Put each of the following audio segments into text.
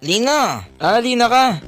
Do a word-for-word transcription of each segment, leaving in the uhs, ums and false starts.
Lina! Ah, Lina ka!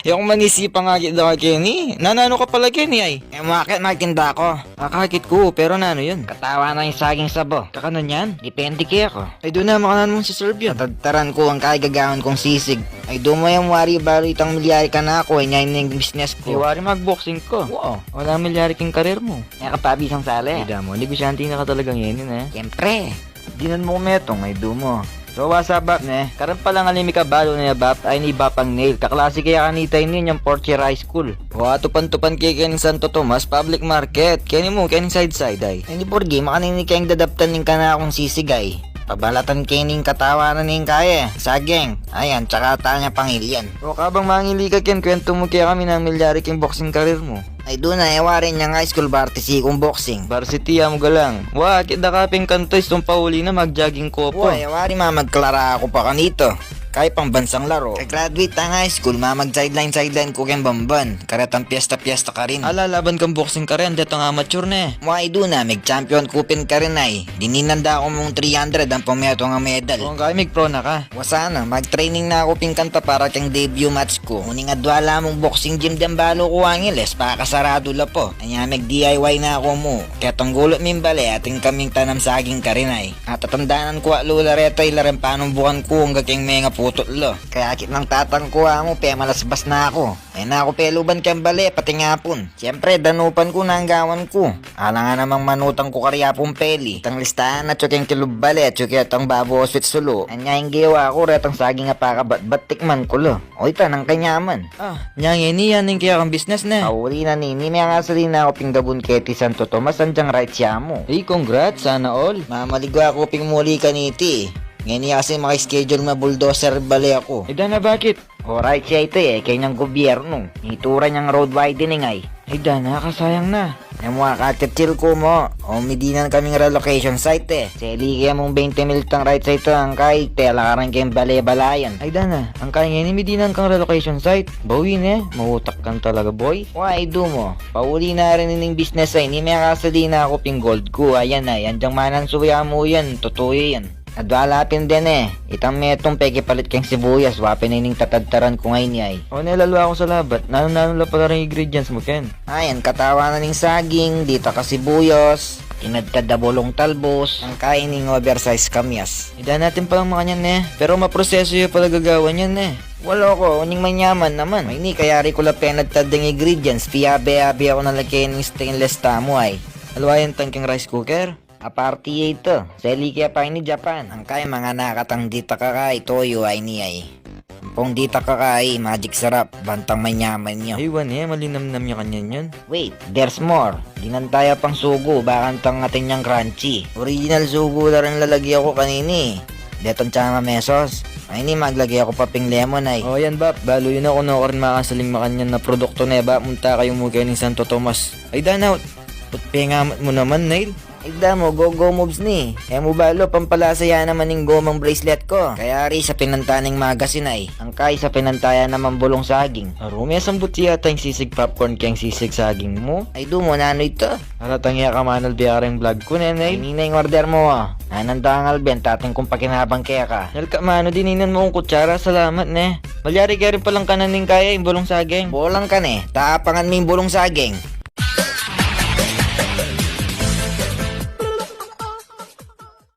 Yaku manisipan akit da ka keni. Nananu ka pala keni ay? E, makit, magtinda ku. Akakit ku, pero nanu yan? Katawan na ing saging sabo. Kakanan yan? Depende keku. Ay, dana, makanan mung si Serbian. Tatadtaran ku, angkay gagawan kung sisig. Ay, dumu, e mu wari balu itang milyari kanaku, e, nya ining business ku. Ay, wari mag-boxing ka. Wa, ala milyari king karir mu. E ka pa bisang sali. Ay, damu, negosyante na ka talaga ngeni, ne? Siyempre. Dinan mu ku metung, ay dumu. So, what's up, Bap, ne? Karin pala ngan, e mi kabalu ne, Bap, ay ni Bapang Neil. Kaklase ke ya kanita ini, inyang fourth year high school. Wa, tupan-tupan ke keni Santo Tomas Public Market. Keni mu, keni side-side, ay. Ay ni Porgy, makanini keng dadaptan ning kanakung sisig, ay. Pabalatan ke ning katawan na ning kaya, e. Saging. Ayan, tsaka tanya pangilian. O, kabang mangili ka ken, kwentu mu kekami nanu milyari king boxing career mu. Ay, dana, e wari inyang high school, varsity kung boxing. Varsity, amu galang. Wa, akit da ka pin kanita, istung pauli na, mag-jogging ku pa. Wa, e wari, mamagklara ku pa kanita. Kay pambansang laro. Ka-graduate tang high school, mamag-sideline-sideline ku keng bamban. Karetang piyesta-piyesta karin. Ala, laban kang boxing karin, detang amateur ne. Wa, ay, dana, meg-champion ku pin karin ay. Dininan da ku mung three hundred ampong metung a medal. O, angkay meg-pro na ka. Wa sana, mag-training na ku pin kanita para keng debut match ku. Uling adwa la mung boxing gym deng balu ku Angeles, pakasaradu la pu. Anya meg-D I Y na ku mu. Ketang gulut ming bale, atin kaming tanam saging karin ay. Atatandanan ku atlu la reta, ila reng panumbukan ku angga keng menga putut la. Kaya akit nang tatang ku, amu, pemalasbas na ku. E na ku peluban keng bale, pati ngapun. Siyempre, danupan ku, nanggawan ku. Alang a namang manutang ku karya pung peli. Itang listahan, atyu keng kilub bale, atyu ketang babo sweet sulu. Anya ing gewa ku, retang saging a pakabatbat, tikman ku la. O, ita, nang kanyaman. Ah, nya ngeni, yan ing kekang business ne. Pauli na nini, mekasali na ku pin gabun keti Santo Tomas, anyang rights ya mu. Ey, congrats, sana all. Mamaligwa ku pin muli kaniti. Ngeni kasi maka-schedule ma-bulldozer bale ku. Ay, dana, bakit? O, rights ya ita, e, keng gobyernu. Ituran yang road widening ay. Ay, dana, kasayang na. E mu, akakit, chill ku mu. O, midinan kaming relocation site, e. Seli ke mung twenty mil tang rights a ita, angkay telakaran keng bale-balayan. Ay, dana, angkay ngeni midinan kang relocation site. Bawi ne, mautak ka talaga, boy. Wa, ay, dumu. Pauli na rin ining business ay, ni mekasali na ku pin gold ku. Ayan ay, anyang manansu ya mu yan, tutu ya yan. Adwa la pin dene, itang metung pekipalit keng sibuyas, wa pin ining tatadtaran ku ngeni ay. O, ne, lalu aku sa labat, nanu-nanu la pala ring ingredients mu ken? Ayan, katawan na ning saging, ditak a sibuyas, tinadtad a bulung talbos, angkay ining oversize kamyas. Ida natin palang makanyan ne, pero maproseso ya pala gagawan yan ne. Wa, loko, uling manyaman naman. Ay ni, kayari ku la penadtad deng ingredients, piyabe-abe ku na la keng stainless tamu ay. Alwayan tang keng rice cooker. Aparte ya ita, seli ke pa ini Japan. Angkay mangan na katang ditak a kai, toyo, ay ni ay. Ampong ditak a kai, Magic Sarap, bantang manyaman ya. Ay, wa ne, malinamnam ya kanyan yan. Wait, there's more. Dinan taya pang sugo, bakantang atin yang crunchy. Original sugo la rin lalagyan ku kanini. Detang tsama mesos. Ay ni, maglagay ku pa ping lemon ay. O yan, Bap, balu yu na kung nukarin makasaling makanyan a produktu ne, Bap, munta kayu mu keni Santo Tomas. Ay, dana, put pengamat mu naman, Neil. Ay, damu, go-go moves ni. E mu balu, pampalasa ya naman ing gomang bracelet ku. Kayari sa pinanta ning magasin ay. Angkay sa pinanta ya naman bulung saging. Aru, mesambut yata ing sisig popcorn keng sisig saging mu. Ay, dumu, nanu ita? Aratang ya ka manalbe kareng vlog ku ne, Neil. Ini na ing order mu, a. Nananda kang alben, atin kung pakinabang keka. Nalka, manu, dininan mu kung kutsara, salamat ne. Malyari ke rin palang kanan ning kaya, ing bulung saging. Bolang ka ne, tapangan me ing bulung saging.